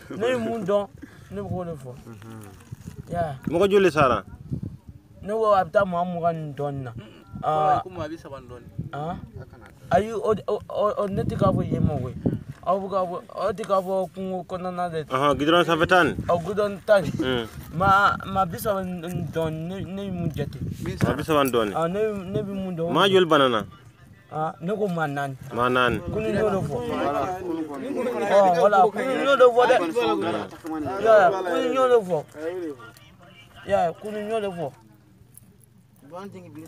Ne ye mun dɔn, ne bɛ k'o de fɔ. Ya. Mɔgɔ joli sara? Ne ko a bɛ taa maa 20 ni dɔɔnin na. Komi a bɛ 30 ni dɔɔnin. Ayi, o ne tɛ k'a fɔ yen ma koyi. Aw bɛ k'a fɔ, aw tɛ k'a fɔ kungo kɔnɔna dɛ. Goudron sanfɛ ta nin. Ɔ, goudron ta nin. Maa 30 ni dɔɔnin, ne ye mun jate. Maa 30 ni dɔɔnin. Ne bɛ mun dɔn. Maa joli banana? Ne ko maa 4. Maa 4. Kunu y'o de fɔ. Wala, kunu y'o de fɔ dɛ. Ya, kunu y'o de fɔ. Ya, kunu y'o de fɔ.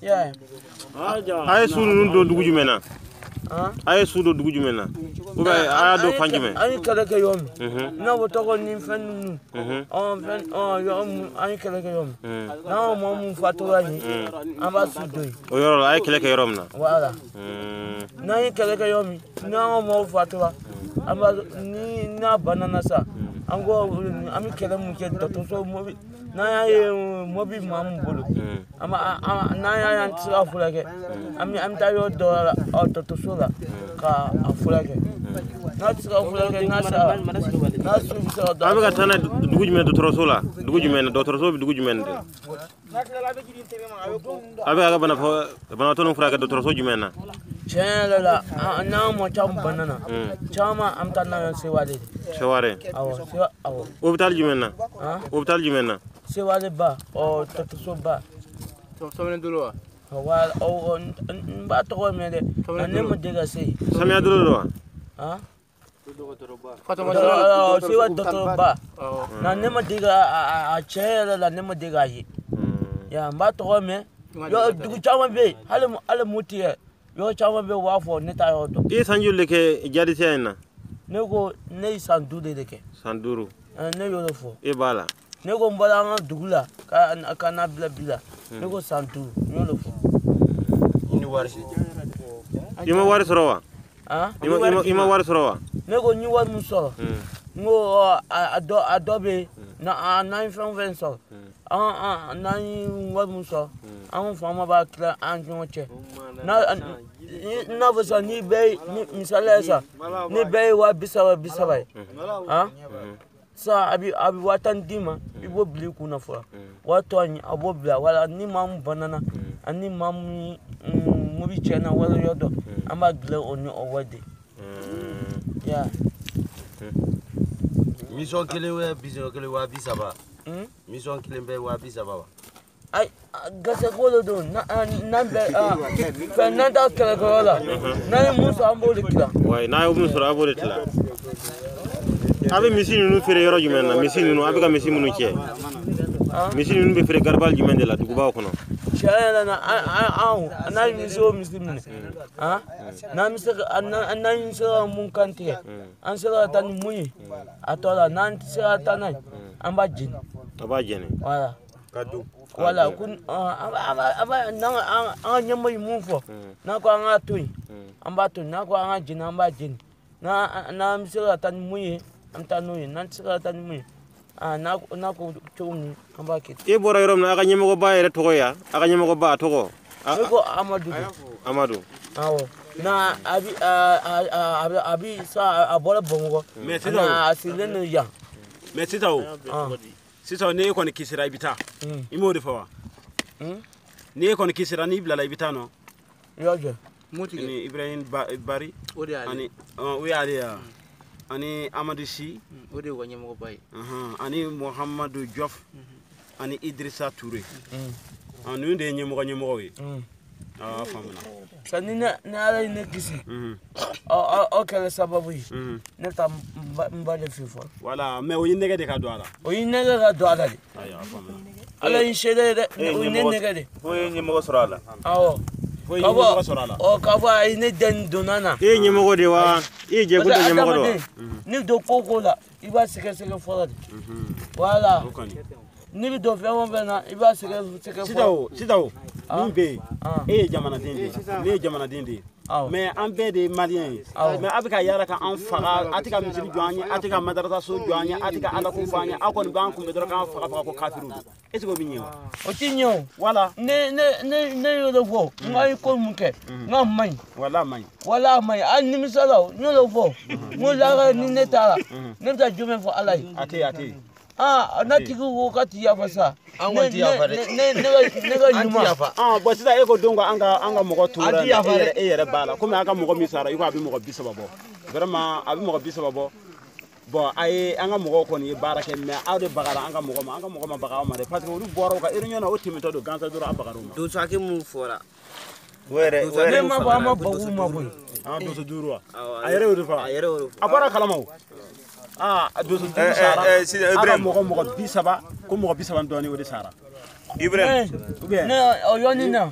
Ya. A ye su ninnu don dugu jumɛn na? A ye su don dugu jumɛn na? Ou bien a y'a don fan jumɛn? An ye kɛlɛ kɛ yɔrɔ min. N'a fɔ tɔgɔ ni fɛn ninnu. Fɛn yɔrɔ mun, an ye kɛlɛ kɛ yɔrɔ min. N'an mɔgɔ mun fatura yen, an b'a su don yen. O yɔrɔ la, a ye kɛlɛ kɛ yɔrɔ min na. Wala. N'an ye kɛlɛ kɛ yɔrɔ min, n'an ka mɔgɔw fatura, an b'a ni n'a banana sa, an ko an bɛ kɛlɛ mun kɛ dɔgɔtɔrɔso mobili, n'an y'a ye mobili maa mun bolo, an b'a n'an y'a ye an tɛ se k'a furakɛ, an bɛ taa yɔrɔ dɔ la dɔgɔtɔrɔso la k'a furakɛ. N'a tɛ se ka furakɛ, n'a sara, n'a su bɛ se ka dɔn. A bɛ ka taa n'a ye dugu jumɛn dɔgɔtɔrɔso la? Dugu jumɛn na? Dɔgɔtɔrɔso bɛ dugu jumɛn de? A bɛ ka banabaatɔ ninnu furakɛ dɔgɔtɔrɔso jumɛn na? Tiɲɛ yɛrɛ la, n'an mɔgɔ caman banana, caman an bɛ taa n'a ye Seware de. Seware? Awɔ, awɔ. Hôpital jumɛn na? Hôpital jumɛn na? Seware ba, dɔgɔtɔrɔso ba. Samiya dolo wa? Wala, n b'a tɔgɔ mɛn dɛ, nka ne ma deli ka se yen. Samiya dolo don wa? Seware dɔgɔtɔrɔ ba. Nka ne ma deli ka a tiɲɛ yɛrɛ la, ne ma deli k'a ye. Ya, n b'a tɔgɔ mɛn. Dugu caman bɛ yen, hali Moti yɛrɛ. Yɔrɔ caman bɛ yen, u b'a fɔ ne t'a yɔrɔ dɔn. I ye san joli de kɛ jadisiya in na? Ne ko ne ye san 5 de kɛ. San 5. Ne y'o de fɔ. E b'a la? Ne ko n bɔra an ka dugu la ka na bila bi la. Ne ko san 5, n y'o de fɔ. I ni wari. I ma wari sɔrɔ wa? I ma wari sɔrɔ wa? Ne ko n ye wari min sɔrɔ. N ko a dɔ bɛ yen, n'an ye fɛn o fɛn sɔrɔ, n'an ye wari min sɔrɔ, an faama b'a tila an ni ɲɔgɔn cɛ. N'a fɔ sisan ni bɛɛ ye, misaliya ye sisan, ni bɛɛ ye 30 30 ye, sisan a bɛ 10 d'i ma, i b'o bila i kun na fɔlɔ. 10 in a b'o bila, wala ni maa min banana, ani maa min mobili tiɲɛna wala yɔrɔ dɔ, an b'a dilan o ni o wari de. Ya. Mission kelen bɛ bisɔn kelen 30. Mission kelen bɛ 30 wa? Ayi, gɛsɛ ko de don, n'an bɛ fɛn n'an taa kɛlɛkɛyɔrɔ la, n'an ye mun sɔrɔ an b'o de tila. Wayi, n'a ye mun sɔrɔ a b'o de tila. A bɛ misi ninnu feere yɔrɔ jumɛn na? Misi ninnu, a bɛ ka misi minnu cɛ. Misi ninnu bɛ feere garabali jumɛn de la dugubaw kɔnɔ? Tiɲɛ yɛrɛ la, anw n'an ye misi o misi minɛ, n'an bɛ se ka n'an sera ka mun kan tigɛ, an sera ka taa ni mun ye, a tɔ la n'an tɛ se ka taa n'a ye, an b'a jeni. A b'a jeni. Wala. Ka dun. Wala, kun an ka ɲɛmɔgɔ ye mun fɔ, n'a ko an k'a to yen, an b'a to yen, n'a ko an k'a jeni, an b'a jeni. N'an bɛ se ka taa ni mun ye, an bɛ taa n'o ye, n'an tɛ se ka taa ni mun ye, n'a ko cogo min, an b'a kɛ. E bɔra yɔrɔ min na, a ka ɲɛmɔgɔba yɛrɛ tɔgɔ ya? A ka ɲɛmɔgɔba a tɔgɔ? Ne ko Amadu. Amadu. Awɔ. Na a bi a bi sa a bɔra Bamakɔ. Mais sisan a sigilen don yan. Mais sisan o. Sisan n'e kɔni kisira i bɛ taa. I m'o de fɔ wa? N'e kɔni kisira n'i bilala i bɛ taa nɔ? Yɔrɔ jɔ. Ni Ibrahim Bari. O de y'ale. Ani o y'ale ye. Ani Amadu Si. O de y'u ka ɲɛmɔgɔba ye. Ani Muhamadu Jɔf. Ani Idrissa Touré. Ninnu de ye ɲɛmɔgɔ ye. A faamuna. Sa ni ne Ala ye ne kisi. Aw kɛra sababu ye. Ne bɛ taa n ba de fɛ fɔlɔ. Wala, mais o y'i nɛgɛ de ka don a la. O y'i nɛgɛ ka don a la de. Ayiwa, a faamuna. Ala y'i seere ye dɛ. O ye ne nɛgɛ de. Fo ye ɲɛmɔgɔ sɔrɔ a la. Awɔ. Fo ye ɲɛmɔgɔ sɔrɔ a la. Ɔ, k'a fɔ a ye ne den donna na. E ye ɲɛmɔgɔ de wa? I ye jɛkulu dɔ ɲɛmɔgɔ de wa? N'i don ko o ko la, i b'a sɛgɛsɛgɛ fɔlɔ de. Wala. N'i bɛ don fɛn o fɛn na, i b'a sɛgɛsɛgɛ fɔlɔ. Sisan o, min bɛ yen, e ye jamanaden de ye, ne ye jamanaden de ye. Mais an bɛɛ de ye malien ye. Mais a bɛ ka yaala ka an faga, a tɛ ka misiri jɔ an ye, a tɛ ka madarasa jɔ an ye, a tɛ ka ala ko fɔ an ye, aw kɔni b'an kunbɛn dɔrɔn k'an faga ko kafiriw don. Est ce que o bɛ ɲɛ wa? O ti ɲɛ o. Voilà. Ne y'o de fɔ, n k'a ye ko mun kɛ, n k'a man ɲi. Wala a man ɲi. Wala a man ɲi, hali nimisala o, n y'o de fɔ. N ko lahara ni ne taara, ne bɛ taa jumɛn fɔ Ala ye? A tɛ yen, a tɛ yen. Ah, n'a tigi ko k'a ti yafa sa. An kɔni ti yafa dɛ. Ne ka ɲuman. Ah, bon sisan e ko don ko an ka mɔgɔ tora e yɛrɛ b'a la. Komi an ka mɔgɔ min sara, i ko a bɛ mɔgɔ 30 bɔ. Vraiment a bɛ mɔgɔ 30 bɔ. Bon a ye an ka mɔgɔw kɔni ye baara kɛ, mais aw de bagara an ka mɔgɔ ma, an ka mɔgɔ ma baga aw ma dɛ, parce que olu bɔra u ka réunion na, o tɛmɛtɔ don gansan dɔrɔn a bagar'u ma. Donso hakɛ mun fɔra. O yɛrɛ ne ma fɔ an ma bag'u ma koyi. An donso 5 wa? A yɛrɛ y'o de fɔ. A yɛrɛ y'o de fɔ. A bɔra kalama o. Ah, donso 5 sara. A ka mɔgɔ 30, ko mɔgɔ 30 dɔɔnin o de sara. Ibrahim. Ou bien. Ne o yɔrɔnin na,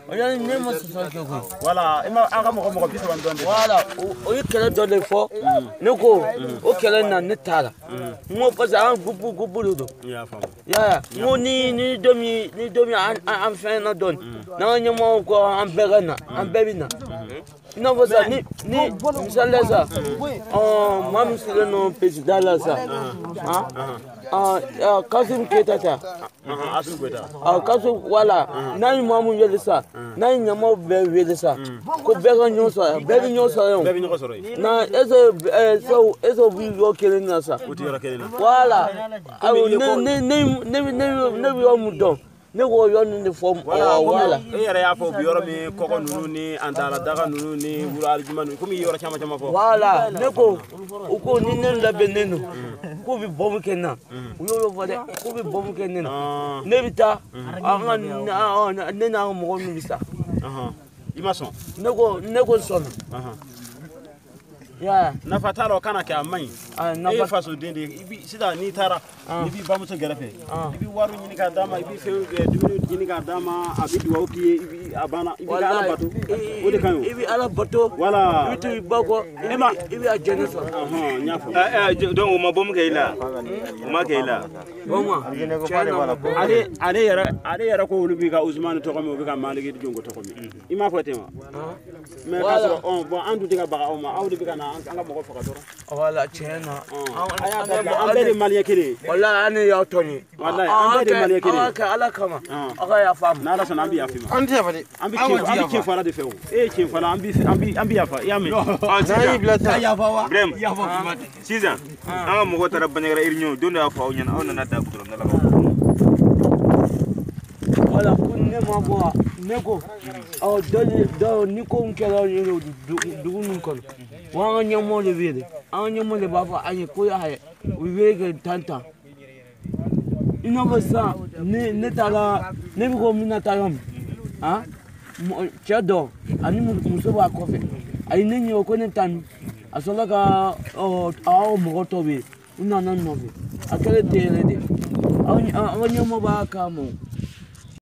o yɔrɔnin ne ma sɔsɔli kɛ koyi. Voilà, i ma an ka mɔgɔ 30 dɔɔnin. Voilà, o ye kɛlɛ dɔ de fɔ. Ne ko o kɛlɛ in na ne taara. N ko parce que an groupe de don. N y'a faamu. Ya, n ko ni don min an fɛn na dɔɔnin, n'an ka ɲɛmɔgɔw ko an bɛɛ ka na, an bɛɛ bɛ na. I n'a fɔ sa ni misali la sa, maa min sigilen don président la sa, Kassim Keita ta. Assimi Goïta. Kassim, voilà, n'a ye maa min wele sa, n'a ye ɲamaw bɛɛ wele sa, ko bɛɛ ka ɲɔgɔn sɔrɔ, bɛɛ bɛ ɲɔgɔn sɔrɔ yen. Bɛɛ bɛ ɲɔgɔn sɔrɔ yen. Na est ce que u bɛ yɔrɔ kelen na sa? U tɛ yɔrɔ kelen na. Voilà, awɔ, ne bɛ yɔrɔ min dɔn. Ne k'o yɔrɔ ninnu de fɔ. Voilà, e yɛrɛ y'a fɔ u bɛ yɔrɔ min kɔgɔ ninnu ni antala daga ninnu ni wura alijuma ninnu, komi i ye yɔrɔ caman caman fɔ. Voilà, ne ko u ko ni ne labɛnnen don k'u bɛ bɔmu kɛ n na, u y'o fɔ dɛ, k'u bɛ bɔmu kɛ ne na. Ne bɛ taa an ka ne n'an ka mɔgɔ ninnu bɛ sa. I ma sɔn? Ne ko sɔnna. Nafa t'a la, o kana kɛ, a man ɲi. E ye fasoden de ye, sisan n'i taara n'i b'i bamuso kɛrɛfɛ, i bɛ wari ɲini k'a d'a ma, i bɛ fɛn dumuni ɲini k'a d'a ma, a bɛ dugawu k'i ye, i bɛ a banna, i b'i ka Ala bato, o de ka ɲi o. I bɛ Ala bato. Voilà. I bɛ to i ba kɔ, i bɛ a jɛnɛ sɔrɔ. N y'a faamu. Donc o ma bɔmu kɛ i la? O ma kɛ i la? Bɔmu, tiɲɛ na ma bɔ. Ale yɛrɛ ko olu b'i ka Usumani tɔgɔ min, u bɛ ka Maliki Jongo tɔgɔ min. I m'a fɔ ten wa? Mais k'a sɔrɔ bon an dun tɛ ka baga aw ma, aw de bɛ ka na an ka mɔgɔ faga dɔrɔn. Voilà, tiɲɛ na. An bɛɛ de malien kelen ye. Walahi an y'aw tɔɲɔ. Walahi an bɛɛ de malien kelen ye. An ka kɛ Ala kama. Aw ka yafa an ma. N'Ala sɔnna an bɛ yafa i ma. An tɛ yafa dɛ. An bɛ tiɲɛ fɔ Ala de fɛ o. E ye tiɲɛ fɔ la, an bɛ yafa, i y'a mɛn. N'an y'i bila sisan. Yafa wa? Ibrahim. Yafa kuma tɛ. Sisan an ka mɔgɔw taara Bandiagara réunion don dɔ y'a fɔ aw ɲɛna, aw nana da goudron da la. Voilà, ko ne ma bɔ, ne ko dɔ ni ko min kɛra dugu ninnu kɔnɔ, wa an ka ɲɛmɔgɔ de bɛ yen dɛ, an ka ɲɛmɔgɔ de b'a fɔ an ye ko y'a ye, u bɛ kɛ tan. I n'a fɔ sisan ne taara, ne bɛ ko n bɛna taa yɔrɔ min, cɛ dɔ ani muso b'a kɔfɛ, a ye ne ɲininka ko ne bɛ taa min, a sɔrɔla ka aw mɔgɔ tɔ bɛ yen, u nana n nɔfɛ, a kɛlen ten yɛrɛ de, an ka ɲɛmɔgɔ b'a kalama o.